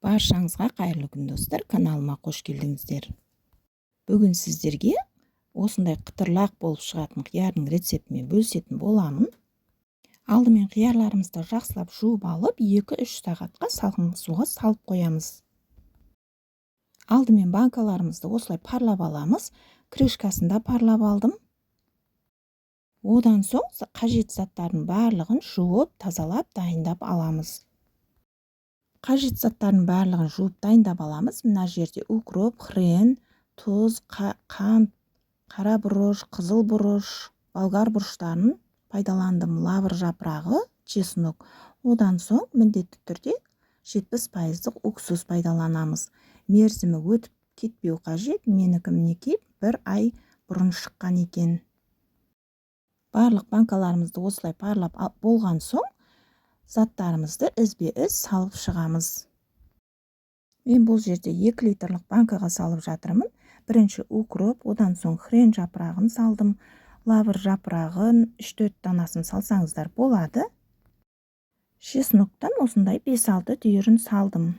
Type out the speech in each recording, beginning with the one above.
Баршаңызға қайырлы күн, достар! Каналыма қош келдіңіздер. Бүгін сіздерге осындай қытырлақ болып шығатын қиярдың рецептімен бөлісетін боламын. Алдымен қиярларымызды жақсылап жуып алып, 2-3 сағатқа салқын суға салып қоямыз. Алдымен банкаларымызды осылай парлап аламыз. Крышкасын да парлап алдым. Одан соң қажет заттардың барлығын жуып, тазалап, дайындап аламыз. Қажет заттардың барлығын жуып дайындап аламыз. Мына жерде укроп, хрен, тұз, қант, қара бұрыш, қызыл бұрыш, болгар бұрыштарын пайдаландым. Лавр жапырағы, чеснок. Одан соң міндетті түрде 70% уксус пайдаланамыз. Мерзімі өтіп кетпеу қажет. Менікі мінекей бір ай бұрын шыққан екен. Барлық банкаларымызды осылай парлап болған соң заттарымызды ізбе-із салып шығамыз. Мен бұл жерде 2 литрлік банкаға салып жатырмын. Бірінші укроп, одан соң хрен жапырағын салдым. Лавр жапырағын 3-4 данасын салсаңыздар болады. Чесноктан осындай 5-6 түйірін салдым.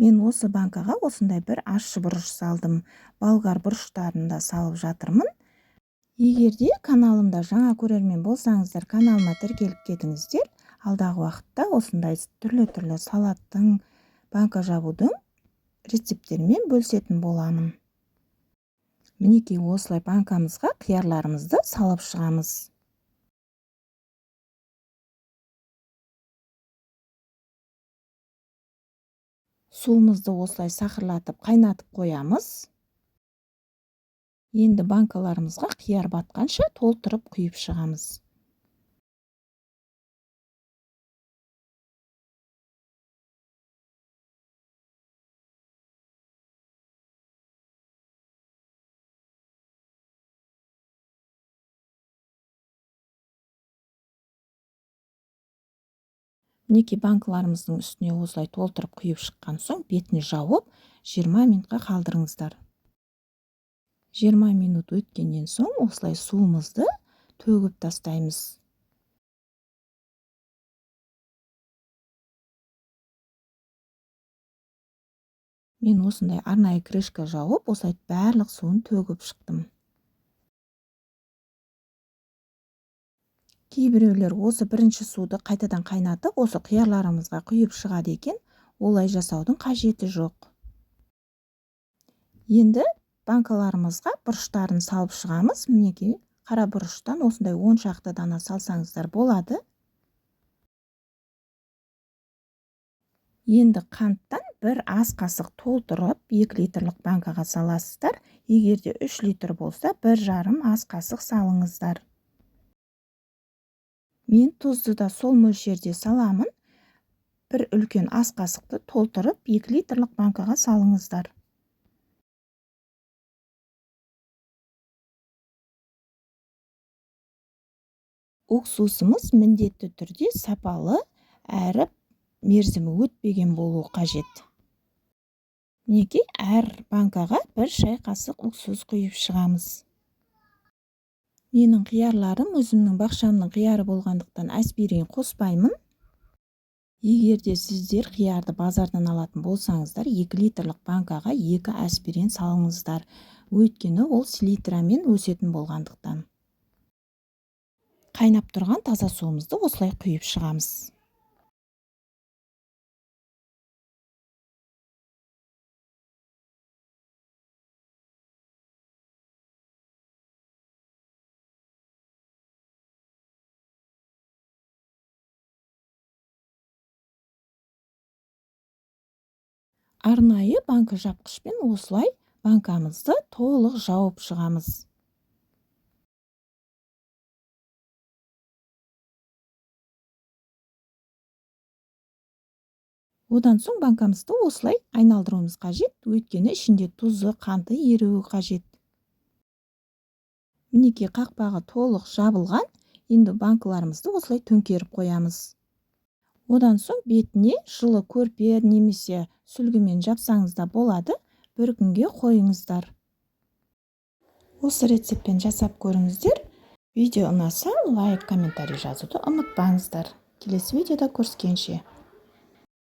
Мен осы банкаға осындай бір ащы бұрыш салдым. Болгар бұрыштарын да салып жатырмын. Егер де каналымда жаңа көрермен болсаңыздар, каналыма тіркеліп кетіңіздер. Алдағы уақытта осындай түрлі-түрлі салаттың, банка жабудың рецепттерімен бөлісетін боламын. Мінекей осылай банкамызға қиярларымызды салып шығамыз. Суымызды осылай сақырлатып қайнатып қоямыз. Енді банкаларымызға қияр батқанша толтырып құйып шығамыз. Мінекей банкаларымыздың үстіне осылай толтырып құйып шыққан соң бетін жауып 20 минутқа қалдырыңыздар. 20 минут өткеннен соң осылай суымызды төгіп тастаймыз. Мен осындай арнайы крышка жауып, осылай барлық суын төгіп шықтым. Кейбіреулер осы бірінші суды қайтадан қайнатып, осы қиярларымызға құйып шығады екен, олай жасаудың қажеті жоқ. Енді банкаларымызға бұрыштарын салып шығамыз. Мінекей қара бұрыштан осындай 10 шақты дана салсаңыздар болады. Енді қанттан бір ас қасық толтырып 2 литрлік банкаға саласыздар. Егер де 3 литр болса, 1,5 ас қасық салыңыздар. Мен тұзды да сол мөлшерде саламын. Бір үлкен ас қасықты толтырып 2 литрлік банкаға салыңыздар. Уксусымыз міндетті түрде сапалы әрі мерзімі өтпеген болуы қажет. Мінекей әр банкаға бір шай қасық уксус құйып шығамыз. Менің қиярларым өзімнің бақшамның қияры болғандықтан аспирин қоспаймын. Егер де сіздер қиярды базардан алатын болсаңыздар, 2 литрлік банкаға 2 аспирин салыңыздар. Өйткені ол селитрамен өсетін болғандықтан. Қайнап тұрған таза суымызды осылай құйып шығамыз. Арнайы банка жапқышпен осылай банкамызды толық жауып шығамыз. Одан соң банкамызды осылай айналдыруымыз қажет, өйткені ішінде тұзы, қанты еруі қажет. Мінекей қақпағы толық жабылған, енді банкаларымызды осылай төңкеріп қоямыз. Одан соң бетіне жылы көрпе немесе сүлгімен жапсаңыз да болады, бір күнге қойыңыздар. Осы рецептпен жасап көріңіздер. Видео ұнаса лайк, комментарий жазуды ұмытпаңыздар. Келесі видеода көріскенше.